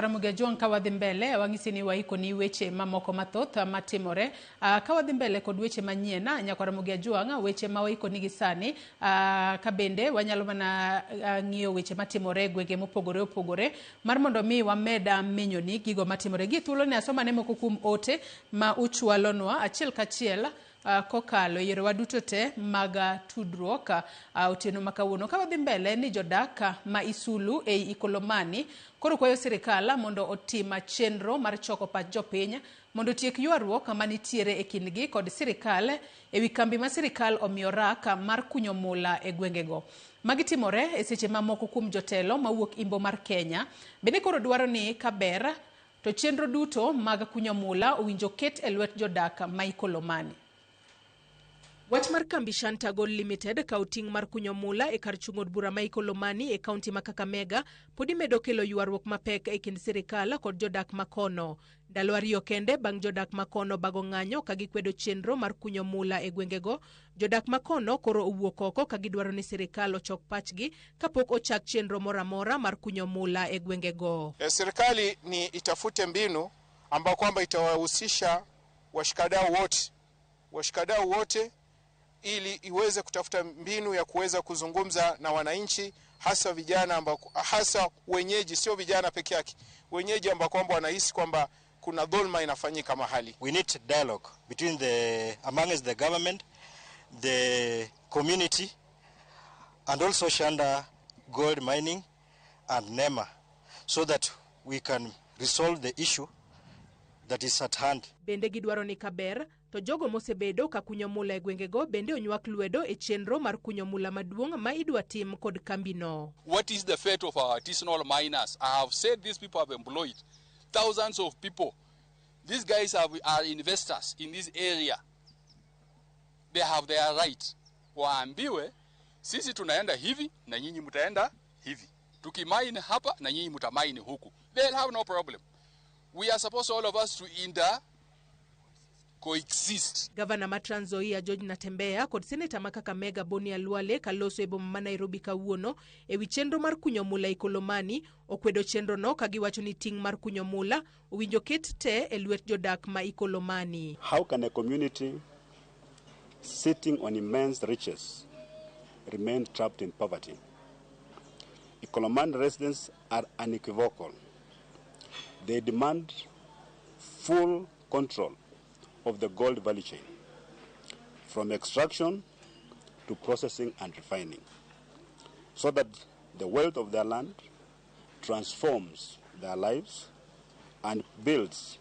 Ramogi Ajwang', ka wadhi mbele wang'isi ni waikoni weche mamoko mathoth matimore. Ka wadhi mbele kod weche manyien, nyakwa Ramogi Ajwang', weche ma waikoni gi sani, ka bende wanyalo mana ng'iyo weche matimore e gwenge mopogore opogore mar mondo mi wamed menyoni gigo matimore. Gi thuolo ni asomane moko kuom ote ma uchwalonwa achiel kachiel kokalo e yorewa duto te mag tudruok otieno ma kawuono. Ka wadhi mbele ni jodak ma Isulu ei Ikolomani koro kwayo sirikal mondo otim chenro mar choko pach jopiny mondo otiek ywaruok manitiere e kindgi kod sirikal ewi kambi ma sirikal omiyo rak mar kunyo mula e gwengego. Magi timore e seche ma moko kuom jotelo mawuok imbo mar Kenya bende koro dwaro ni kaber to chenro duto mag kunyo mula owinjo ket e lwet jodak ma Ikolomani. Wach mar kambi Shanta Gold Limited kawo ting' mar kunyo mula e kar chung' od bura ma Ikolomani e kaunti ma Kakamega podi medo kelo ywaruok mapek e kind sirikal kod jodak ma kono. Ndalo 2 kende bang' jodak ma kono bago ng'anyo ka gikwedo chenro mar kunyo mula e gwengego, jodak ma kono koro owuok oko ka gidwaro ni sirikal ochok pachgi kapok ochak chenro moro amora mar kunyo mula e gwengego. Serikali ni itafute mbinu ambayo kwamba itawahusisha washikadau wote ili iweze kutafuta mbinu ya kuweza kuzungumza na wananchi, hasa vijana ambao, hasa wenyeji, sio vijana peke yake, wenyeji ambao kwamba wanahisi kwamba kuna dhulma inafanyika mahali. We need dialogue between the amongst the government, the community and also Shanda Gold Mining and NEMA so that we can resolve the issue that is at hand. Bende gidwaro ni kaber to jogo mosebedo ka kunyo mula e gwengego bende onywak lwedo e chenro mar kunyo mula maduong' ma idwa tim kod kambino. What is the fate of our artisanal miners? I have said these people have employed thousands of people. These guys are investors in this area. They have their right. Waambiwe sisi tunaenda hivi na nyinyi mtaenda hivi. Tukimine hapa na nyinyi mtamine huku. They'll have no problem. We are supposed, all of us, to inter coexist. Gavana ma Trans Nzoia George Natembeya kod seneta ma Kakamega Boni Khalwale kaloso e boma ma Nairobi kawuono ewi chenro mar kunyo mula Ikolomani okwedo chenrono ka giwacho ni ting' mar kunyo mula owinjo ket te e lwet jodak ma Ikolomani. How can a community sitting on immense riches remain trapped in poverty? Ikolomani residents are unequivocal. They demand full control of the gold value chain, from extraction to processing and refining, so that the wealth of their land transforms their lives and builds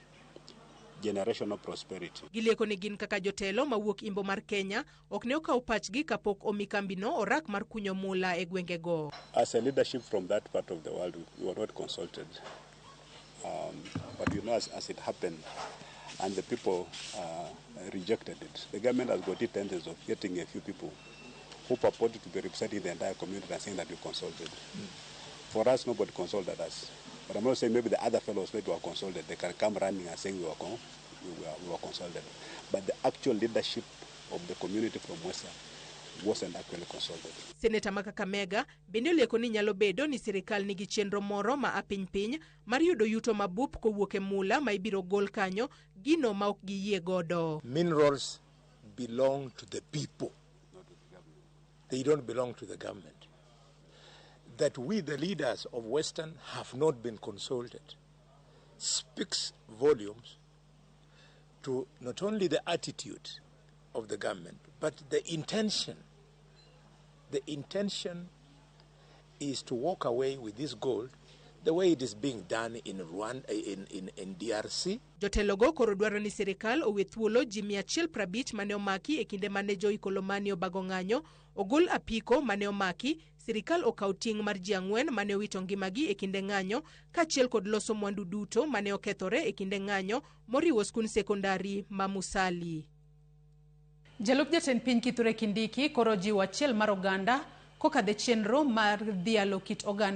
generational prosperity. Gilieko ni gin kaka jotelo mawuok imbo mar Kenya ok ne okaw pachgi kapok omi kambino orak mar kunyo mula e gwengego. As a leadership from that part of the world, we were not consulted. But as it happened, and the people rejected it. The government has got intentions of getting a few people who purported to be representing the entire community and saying that we consulted. For us, nobody consulted us. But I'm not saying maybe the other fellows maybe were consulted. They can come running and saying we were consulted. But the actual leadership of the community from Western wasn't actually consulted. Seneta ma Kakamega bende olieko ni nyalo bedo ni sirikal nigi chenro moro ma apiny piny mar yudo yuto mabup kowuok e mula ma ibiro gol kanyo, gino ma ok giyie godo. Minerals belong to the people. They don't belong to the government. That we, the leaders of Western, have not been consulted speaks volumes to not only the attitude of the government, but the intention. The intention is to walk away with this gold the way it is being done in Rwanda, in DRC. Jotelogo koro dwaro ni sirikal owe thuolo ji 150 mane omaki e kinde mane jo Ikolomani obago ng'anyo, ogol apiko mane omaki, sirikal okaw ting' mar ji 4 mane owito ngimagi e kinde ng'anyo, kaachiel kod loso mwandu duto mane okethore e kinde ng'anyo moriwo skund sekondari ma Musali. Jalup jatend piny Kithure Kindiki koro jiwo achiel mar oganda kokadho e chenro mar dhialo kit oganda.